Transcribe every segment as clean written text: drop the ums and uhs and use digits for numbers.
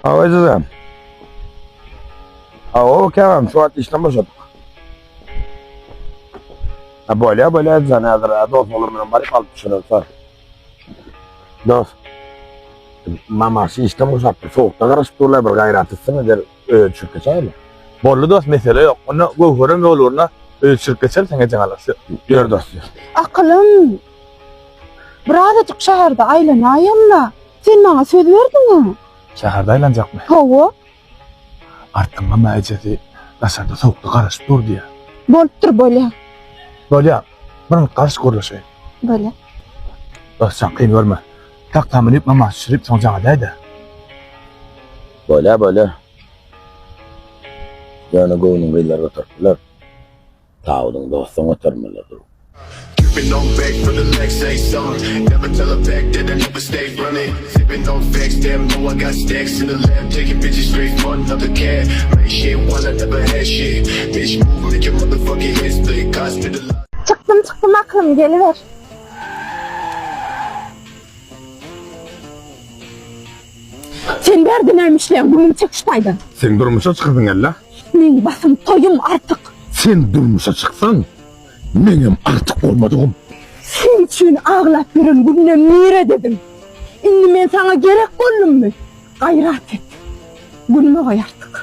Hawa ejizem. Hawa käbäm şu wagt işden boşadyk. Ha bolýa bolýa ejizem häzir dostlarym bilen baryp alyp düşeris. Dost. Mamaşy işden boşapdyr. Sowukda garaşyp durlar bir gaýrat etsene gel öýe düşürip geçäýeli. Boldy dost mesele ýok. Onda Göwherem ýol ugruna öýe düşürip geçer sen ejeň alar. Ýör dost. ýör. Akylym. Birazajyk şäherde aýlanaýaly-la. Sen maňa söz berdiň-ä. Şäherde aýlanjakmy? Hawa. Artyňam ejesi daşarda sowukda garaşyp dur diýýär. Bolupdyr, bolýa. Bolýa. Bir minut garaş gürleşeýin. Bolýa. Dost jan kyn görme. Taksa münüp mama düşürip soň jaň edäý-de. Bolýa, bolýa. Ýöne göwnüň gyzlar göterip biler. Tabydyň dostuň götermelidir. Çykdym çykdym akylym geliber. Sen bärde näme işleýäň gümüňi çek şu taýdan. Seň durmuşa çykasyň gelä. Meň basym toýum artyk. Sen durmuşa çyksaň, meňem artyk bolmadygym. Seň üçin aglap ýören günlem niredediň? Indi men saňa gerek boldummy? Gaýrat et. Gülme goý artyk.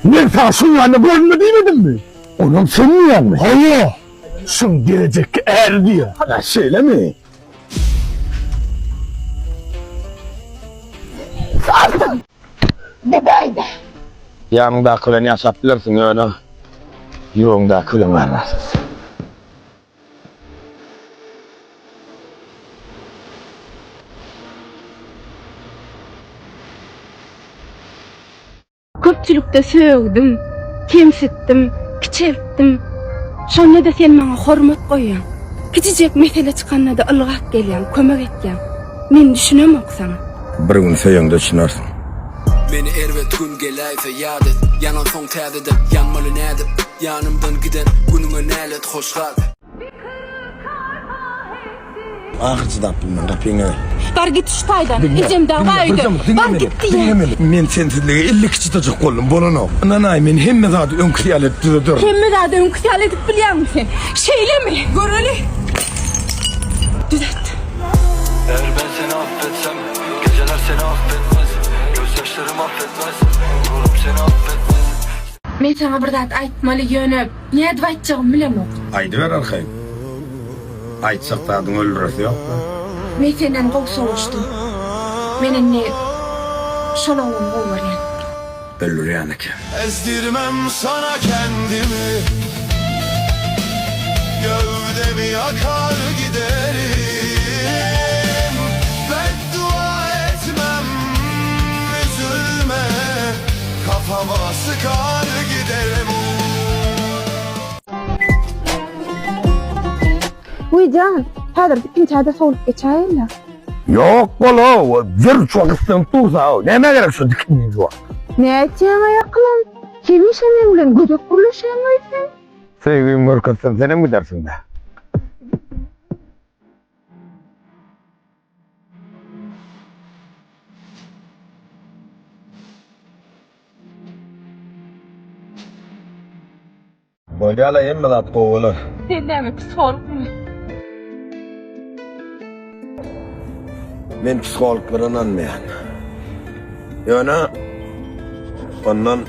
Men saňa şuň ýanyna görünme diýmedimmi? Onam sen diýýäňmi? Hawa, şuň gelejekki äri diýýär. Hä, şeýlemi? Artyk gidäýdä. Ýanyňdaky bilen ýaşap bilersiň, ýöne ýüregiňdäki bilen garrarsyň. Köpçülikde sögdüm, kemsitdim, kiçeltdim. Şonda-da sen maňa hormat goýýaň. Kiçijek mesele çykanda-da ylgap gelýäň, kömek etýäň. Men düşünemok saňa. Bir gün söýeňde düşünersiň. Meni erbet gün geläýse ýat et Ýanansoň täzeden ýanmaly nädip Ýanymdan giden günüňe nälet hoş gal. Ahyr çydap bilmen, gapyňa gel. Bar git şu taýdan. Ejem dagy bar öýde. Bar git diýýän. Diňle meni. Men sensizlige 52 çydajak boldum, bolanok. Ynanaý, men hemme zady öňküsi ýaly edip düzederin. Hemme zady öňküsi ýaly edip bilýäňmi sen? Şeýlemi? Göreli. Düzet. Eğer ben seni affetsem Geceler seni affetmez Gözyaşlarım affetmez Ruhum seni affetmez Men saňa bir zat aýtmaly, ýöne nädip aýtjagymy bilemok. Aýdyber arkaýyn. Aýtjak zadyň öldüresi ýok-da. Men senden gowy sowaşdym. Men indi şol oglany gowy görýän. Öldürýän eken. Ezdirmem sana kendimi Gövdemi yakar giderim Beddua etmem üzülme Kafama sıkar giderim Wijan, häzir dikinçä-de sowlup geçäýeli. Ýok bol-ow, ýör şu wagt gyssanyp dursa-ow, nämä gerek şu dikinçi şu wagt? Nätýäň-aý akylym? Hemişe meň bilen gödek gürleşýäň-aý sen? Söýgimi görkezsem senem gidersiň-dä. Bolýala hemme zat gowy bolar. Sen näme psihologmy? Men psihologlara ynanmaýan. Ýöne ondan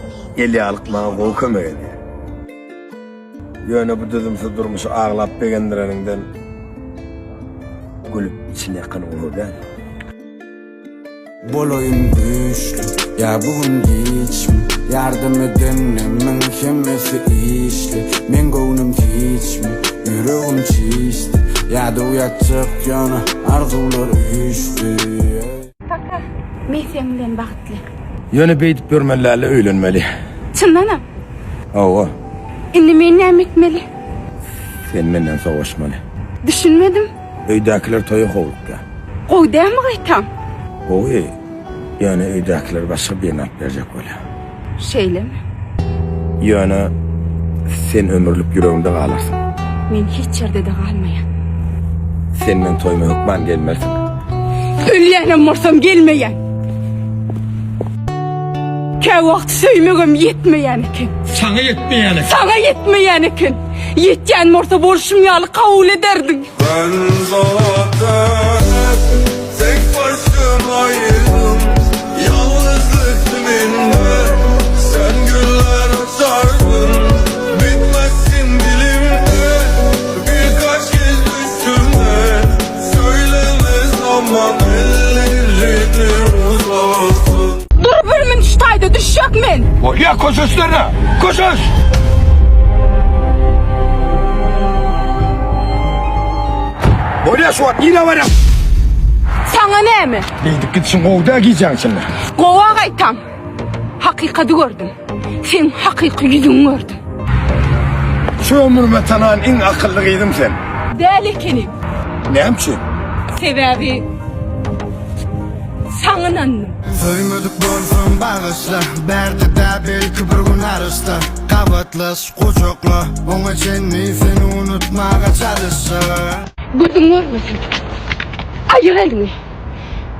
elýalyk maňa gowy kömek edýär. Ýöne bu düzümsiz durmuşy aglap begendireniňden gülüp içini ýakanyň gowy däl. Bolaýyn güýçli, ýa bu gün giçmi Ýardam edenlemiň hemmesi işli Meň göwnüm hiçmi, ýüregim çişdi Ýadaw ýatjak ýöne arzuwlar üýşdi. Kaka, men seň bilen bagtly. Ýöne beýdip ýörmeli dälde öýlenmeli. Çyndanam? Hawa. Indi men näme etmeli? Sen menden sowaşmaly. Düşünmedim. Öýdäkiler toýa howlukýar. Gowy dälmi gaýtam? Gowy. Ýöne öýdäkiler başga birini alyp berjek bolýar. Şeýlemi? Ýöne sen ömürlik ýüregimde galarsyň. Men hiç ýerde-de galmaýan. Sen meň toýuma hökman gelmelisiň. Ölýänem bolsam gelmeýän. Käwagt söýmegem ýetmeýän eken. Saňa ýetmeýän eken. Saňa ýetmeýän eken. Ýetýän bolsa bolşum ýaly kabul ederdiň. Ben zaten hep tek başımaydım Yalnızlık dibinde sen güller açardın Bitmezsin dilimde birkaç kez düştüm Söyle ne zaman ellerini uzatsın Dur bir minut şu taýda düşjek men. Bolýa köşeşlerine. Köşeş. Bolýa şu wagt nirä barýaň? Saňa näme? Beýdip gidişiň gowy däl gijäň içinde. Gowa gaýtam. Hakykady gördüm. Seň hakyky ýüzüňi gördüm. Şu ömrüme tanan iň akylly gyzym sen. Däl ekeniň. Näme üçin? Sebäbi saňa ynandym. Söýmedik bolsam bagyşla Bärde-de belki bir gün aryşda Gabatlaş, gujakla Oňa çenli seni unutmaga çalyşjak. Gözüň görmesin. Aýyr eliňi.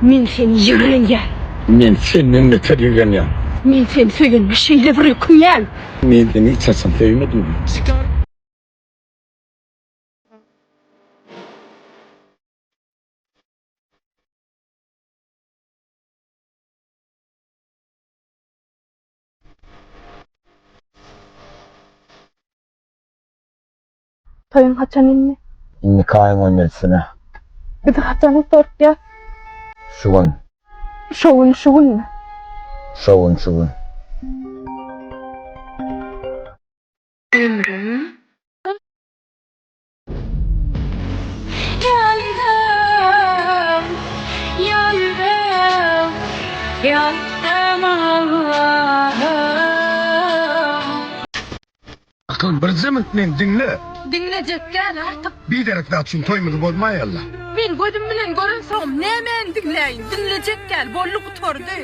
Men seni ýigrenýän. Men senden beter ýigrenýän. Men seni söýenime şeýle bir ökünýän. Men seni hiç haçan söýmedim. Toýuň haçan indi? Indiki aýyň on ýedisine. Bizi haçan oturtýas? Şu gün. Şo gün şu günmi? Şo gün şu gün. Ömrüm. Ýandym, ýandym, ýandym Allahym. Akylym birje minut meni diňle. Diňlejek däl artyk. Biderek zat üçin toýumyzy bozmaýaly. Men gözüm bilen görensoňam nämäni diňläýin. Diňlejek däl, boldy gutardy.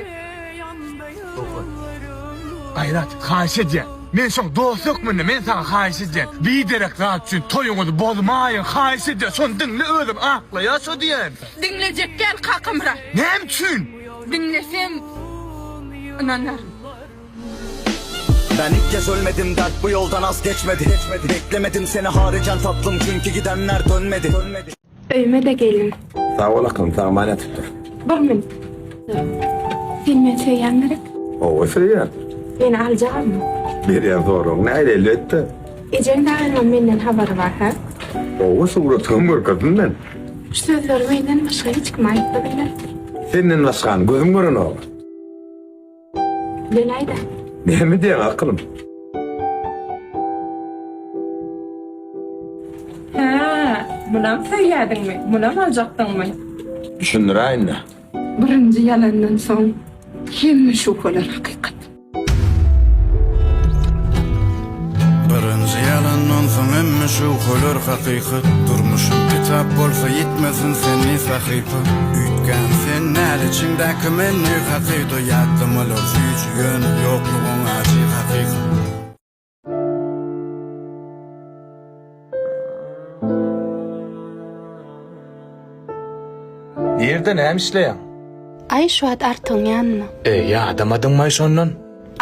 Gaýrat, haýyş edýän. Men şoň dosty hökmünde men saňa haýyş edýän. Biderek zat üçin toýuňyzy bozmaýyň, haýyş edýän. Şony diňle özüm aklaýar şo diýen. Diňlejek däl Kakamyrat. Näme üçin? Diňlesem ynanaryn. Ben ilk kez ölmedim dert bu yoldan az geçmedi Beklemedim seni haricen tatlım çünkü gidenler dönmedi Öýüme-de gelin. Sag bol akylym, sag aman ýatyp dur. Bir minut. Sen meni söýýän gerek? Hawa söýýän. Meni aljagamy? Berýän soragyň nähili elbetde. Ejeň dagynyňam menden habary bar, hä? Hawa suratyňam görkezdim men. Şu sözleri menden başga hiç kime aýtma bile. Senden başgany gözüm görenok. Geläýdä. Näme diýýäň akylym? Hä, munam söýýädiňmi? Munam aljakdyňmy? Düşündiräýin-dä. Birinji ýalandan soň hemme şübheler hakykat. Birinji ýalandan soň hemme şübheler hakykat Durmuşym kitap bolsa ýitmesin senli sahypa Üýtgän sen däl içiňdäki menli hakyda Ýatlamalar süýji ýöne ýoklugyň ajy hakykat. Nirde näme işleýäň? Aý şu wagt Artygyň ýanynda. E, ýadamadyňmaý şondan?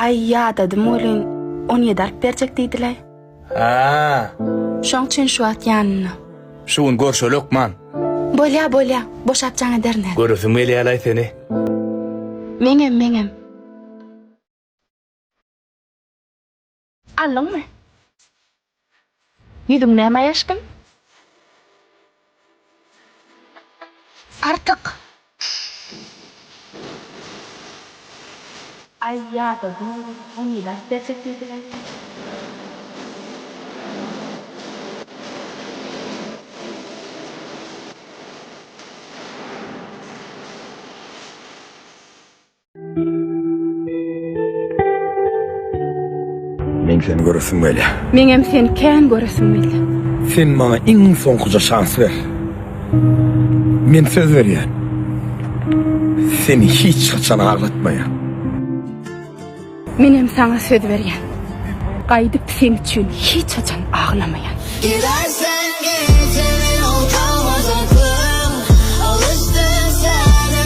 Aý ýadadym welin, 17 alyp berjek diýdiläý. Hä. Şoň üçin şu wagt ýanynda. Şu gün görşeli hökman. Bolýa, bolýa, boşap jaň ederin häzir. Göresim gelýälaý seni. Meňem, meňem. Aldyňmy? Ýüzüň näme aşkym? Artyk. Aý ýadadym, on ýedi alyp berjek diýdiler. Meň seni göresim gelýär. Meňem seni kän göresim gelýär. Sen maňa iň soňkuja şans ber. Men söz berýän. Seni hiç haçan aglatmaýan. Menem saňa söz berýän. Gaýdyp seň üçin hiç haçan aglamaýan. Gidersen git emin ol kalmaz aklım Alıştın sen.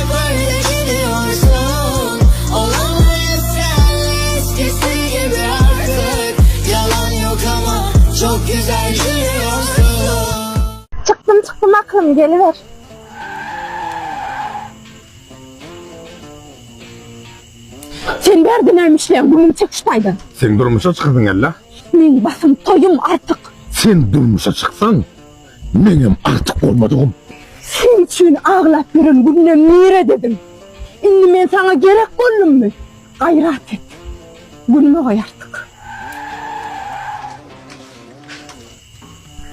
Geliber. Sen bärde näme işleýäň? Gümüňi çek şu taýdan. Sen durmuşa çykysyň geldi. Meň basym toýum artyk. Sen durmuşa çyksaň, meňem artyk bolmadygym. Seň üçin aglap ýören günlem nirededim? Indi men saňa gerek boldummy? Gaýrat et. Gülme goý artyk.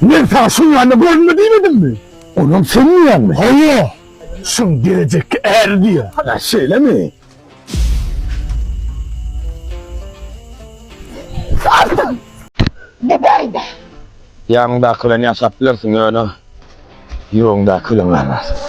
Men saňa şuň ýanyna görünme diýmedimmi? Onam sen diýýäňmi? Hawa, şuň gelejekki äri diýýär. Ha, şeýlemi? Artyk. Gidäýdä. Ýanyňdaky bilen ýaşap bilersiň, ýöne ýüregiňdäki bilen galmarsyň.